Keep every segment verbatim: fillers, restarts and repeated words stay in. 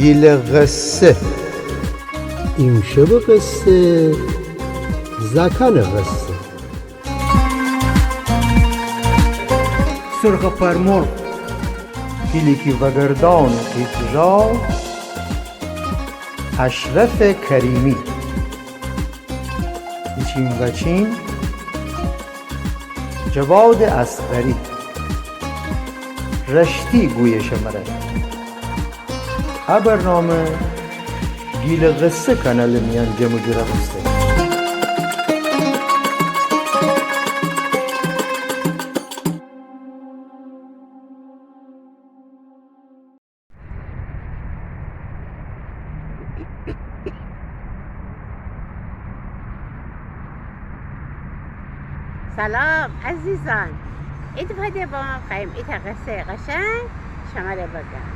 گیلٚ قصه. ایمشبٚ قصه، زاکانٚ قصه. سرخٚ پرمرغ، گیلی کی وگردأن ایجرا، اشرفٚ کریمی. ایچین وأچین، جوادٚ اصغری. رشتی گویه شمره. ا برنامه گیلٚ قصه کانالٚ میأن جمع و جور بوسته. سلام عزیزان، ایدفعه ده بامو خوایم ایتأ قصه‌یٚ قشنگ شمره بگم.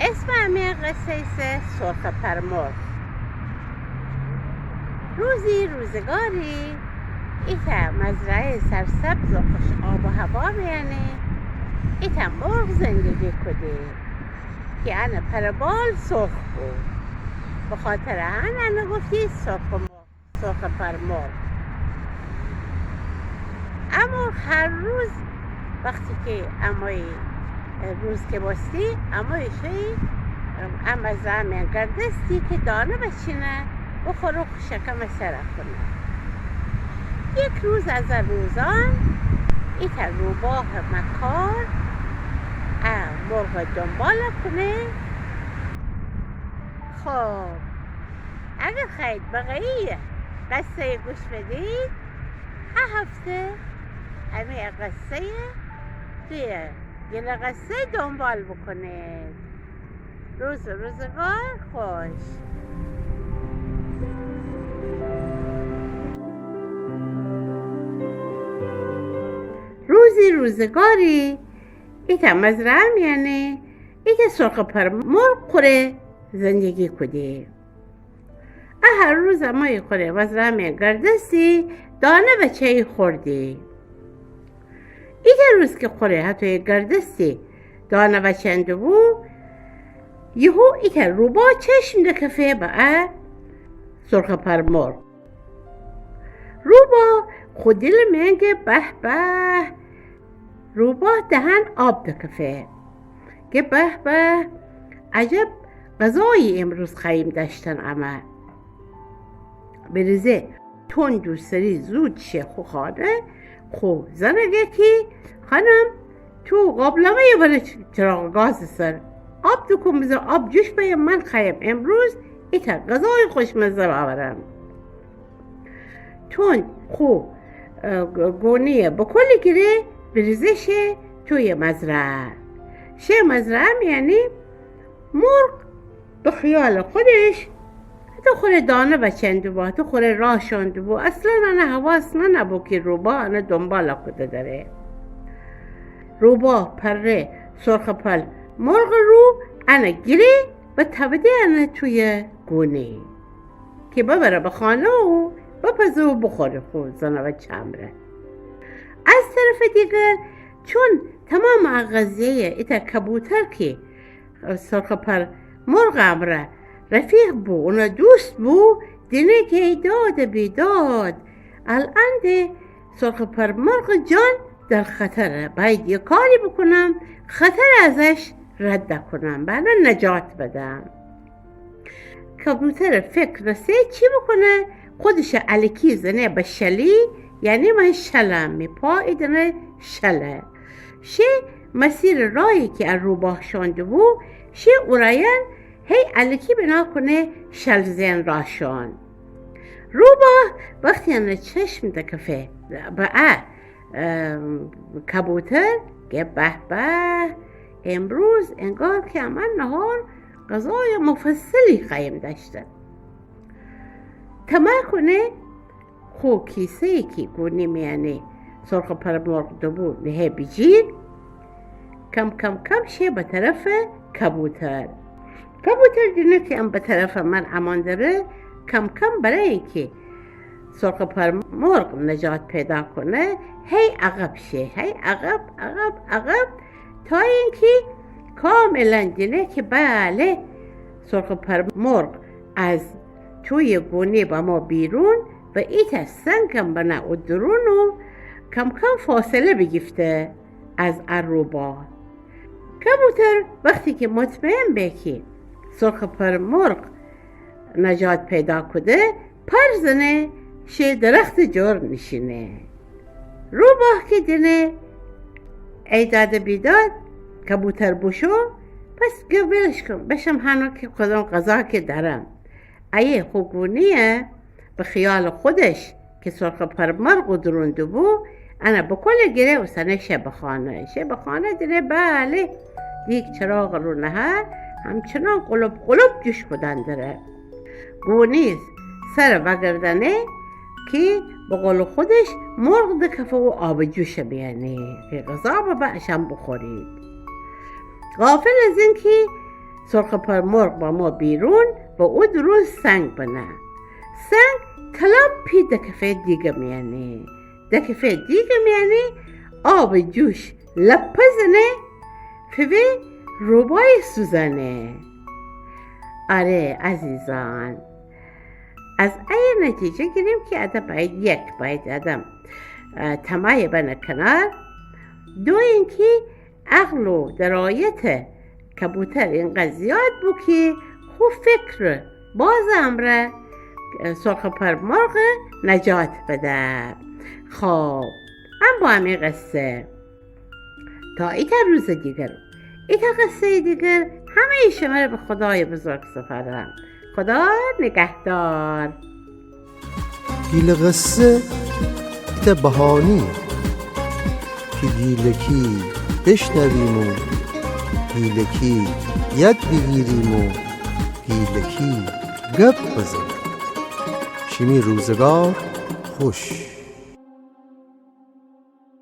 اسمٚ امی قصه ایسه سرخٚ پرمرغ. روزی روزگاری ایتأ مزرعه‌یٚ سرسبز و خوش آب و هوا میأنی ایتأ مرغ زندگی کودی کی انٚ پر و بال سرخ بو. بخاطرٚ ان انه گفتی سرخٚ مرغ، سرخٚ پرمرغ. ا مرغ هر روز وختی کی امویی روز کی بوستی، امویی شویی ا مزرعه میأن گردستی کی دانه بچینه، بخوره و شکمه سره کونه. یک روز از ا روزان ایتأ روباه مکار ا مرغ دنبال کونه. خب، اگر خوأیید بقیه‌یٚ قصه‌یٚ گوش بدید، ا هفته امی قصه‌یٚ توی گیلٚ قصه دنبال بوکونید. روز و روزگار خوش. روزی روزگاری ایتأ مزرعه میأنی ایتأ سرخٚ پرمرغ خوره زندگی کودی. ا هر روز امویی خوره مزرعه میأن گردستی دانه بچه‌یی خوردی. ایتأ روز کی خوره هتویی گردستی دانه بچندوبو، یهو ایتأ روباه چشم دکفه به ا سرخٚ پرمرغ. روباه خو دیلٚ میأن گه به به، روباه دهن آب دکفه. گه به به، عجب غذایی امروز خوأییم دأشتن امه. بریزه تند و سری زود شه خو خانه، خو زنه گه کی خانم، تو قابلمه‌یٚ بنه چراغ گازٚ سر، آب دوکون بزه آب جوش بأیه، من خوأیم امروز ایتأ غذای خوشمزه بأورم. تند خو، اه، گ-، گونه‌یٚ بکل گیره بریزه شه تویٚ مزرعه. شه مزرعه میأنی مرغ به خیالٚ خودش هتو خوره دانه بچندوبو، هتو خوره راه شوئندوبو، اصلاً انه حواس ننه‌بو کی روباه انه دنبال کوده دره. روباه پره سرخٚ پرمرغٚ رو، انه گیره و تأوده انه تویٚ گونه‌یی کی ببره به خانه و بپزه و بخوره خو زنه و چمره. از طرفٚ دیگر، چون تمامٚ ا قضیه‌یٚ ایتأ کبوتر کی سرخٚ پرمرغٚ امرأ رفیق بو، اونه دوست بو، دینه کی داد بیداد، الأن ده سرخٚ پرمرغٚ جان در خطره، بأید یه کاری بوکونم خطره ازش رد کونم، بأنه نجات بدم. کبوترٚ فکر رسه چی بوکونه؟ خودشه الکی زنه به شلی، یعنی من شلم، می پا ایدانه شله. شه مسیرٚ راهی کی ا روباه شوئندوبو، شه اورأیأن هی الکی بنا کونه شل زئن راه شوئن. روباه وختی انه چشم دکفه به ا اه، کبوتر گه به به، امروز انگار کی امه نهار غذای مفصلی خوأییم دأشتن. طمع کونه خو کیسه‌یی کی گونی میأنی سرخٚ پرمرغ دوبو نهه بیجیر، کم کم کم شه به طرفٚ کبوتر. کبوتر دینه کی ان به طرفٚ من امان دره، کم کم برای اینکی سرخٚ پرمرغ نجات پیدا کونه، هی عقب شه، هی عقب، عقب، عقب، تا اینکی کاملاً دینه که بله، سرخ پرمرغ از توی گونی بمو بیرون و ایتأ سنگم بنه او درون و کم‌کم فاصله بیگیفته از ا روباه. کبوتر وختی که مطمئن به که سرخ پرمرغ نجات پیدا کوده، پر زنه شه درختٚ جور نیشینه. روباه که دینه ای داد بیداد کبوتر بوشو، پس گه ولش کن، بشم هنو که خودم غذا که دارم. ایه خو گونیه، به خیالٚ خودش که سرخ پرمرغ او درون دوبو، انه بکله گیره اوسنه شه به خانه. شه به خانه دینه بله، دیگ چراغٚ رو نهه، همچنان قلپ قلپ جوش کودن دره. گونی سر وأگردانه که به قولٚ خودش مرغ دکفه او آبٚ جوشٚ میأنی که غذا ببه اشأن بخورید. غافل از این که سرخ پرمرغ بمو بیرون و او درون سنگ بنه. سنگ تلمپی دکفه دیگٚ میأنی. دکفه دیگٚ میأنی آبٚ جوش لپه زنه، فوی روبای سوزانه. آره عزیزان، از ایه نتیجه گیریم که آدم باید، یک، باید آدم، اه، طمعه بنه کنار. دو اینکه عقل و درایت کبوتر اینقدر زیاد بو که خو فکر باز امرأ سرخ پرمرغ نجات بده. خب، ام بو امی قصه. تا ایتأ روزٚ دیگر، ایتأ قصه‌یٚ دیگر، همه‌یٚ شمره به خدایٚ بزرگ سپارم. خدا نگهدار. گیلٚ قصه ایتأ بهانه‌یه که گیلکی بشنویم و گیلکی یاد بیگیریم و گیلکی گپ بزنیم. شیمی روزگار خوش.